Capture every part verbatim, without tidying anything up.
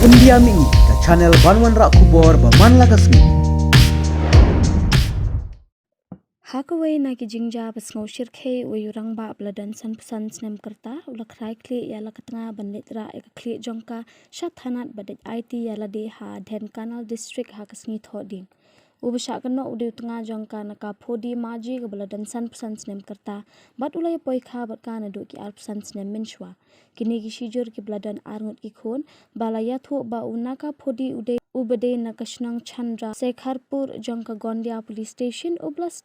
India Mini, ka channel ban wanrah khubor ba man la ka sngi. Ha kawei na ki jingjia ba sngewshyrkhei, uwei u rangbah ba la don sanphew san snem ka rta u la khrai khlieh ïa la ka tnga ban leit rah ïa ka khlieh jong ka sha thanat bad dei aiti ïa lade ha Dhenkanal District ha ka sngi Thohdieng. Uba shah kynnoh u dei u tnga jong ka na ka Phodi Maji kaba la don sanphew san snem ka rta bad u la ïa poi kha bad ka naduh ki arphew san snem mynshuwa. Kine ki shijur kiba la don arngut ki khun ba la ïathuh ba u na ka Phodi u dei uba dei na ka shnong Chandrasekharpur jong ka Gondia Police Station, uba la s-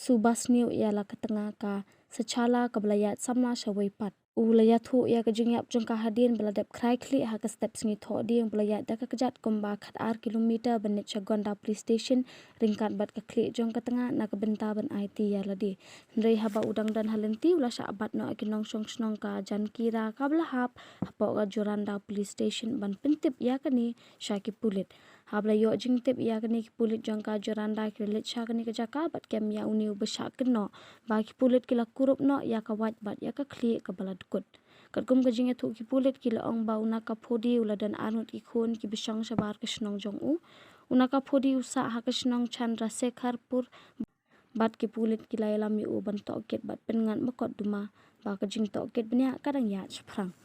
subasniew ïa la ka tnga ka Sachala kaba la ïaid samla sha wei pat. U la ïathuh ïa ka jingïap jong ka hadien ba la dep khrai khlieh ha ka step sngi Thohdieng ba la ïaid da ka kjat kumba khatar kilometer ban leit sha Gonda Police Station, ryngkat bad ka khlieh jong ka tnga na ka bynta ban aiti ïa lade. Hynrei haba u dang don ha lynti u la shah bat noh ïa ki nongshong shnong ka Jankira kaba la hap hapoh ka Joranda Police Station ban pyntip ïa kane sha ki pulit. Haba la ïoh jingtip ïa kane ki pulit jong ka Joranda ki la leit sha kane ka jaka bad kem ïa une uba shah kynnoh ba ki pulit ki la kurup noh ïa ka wait bad ïa ka khlieh kaba la dkut. Katkum ka jingïathuh ki pulit ki la ong ba u na ka Phodi u la don arngut ki khun kiba shong shabar ka shnong jong u. U na ka Phodi u sah ha ka shnong Chandrasekharpur bad ki pulit ki la ïalam ïa u ban tohkit bad pynngat makot duma ba ka jingtohkit bniah ka dang ïaid shaphrang.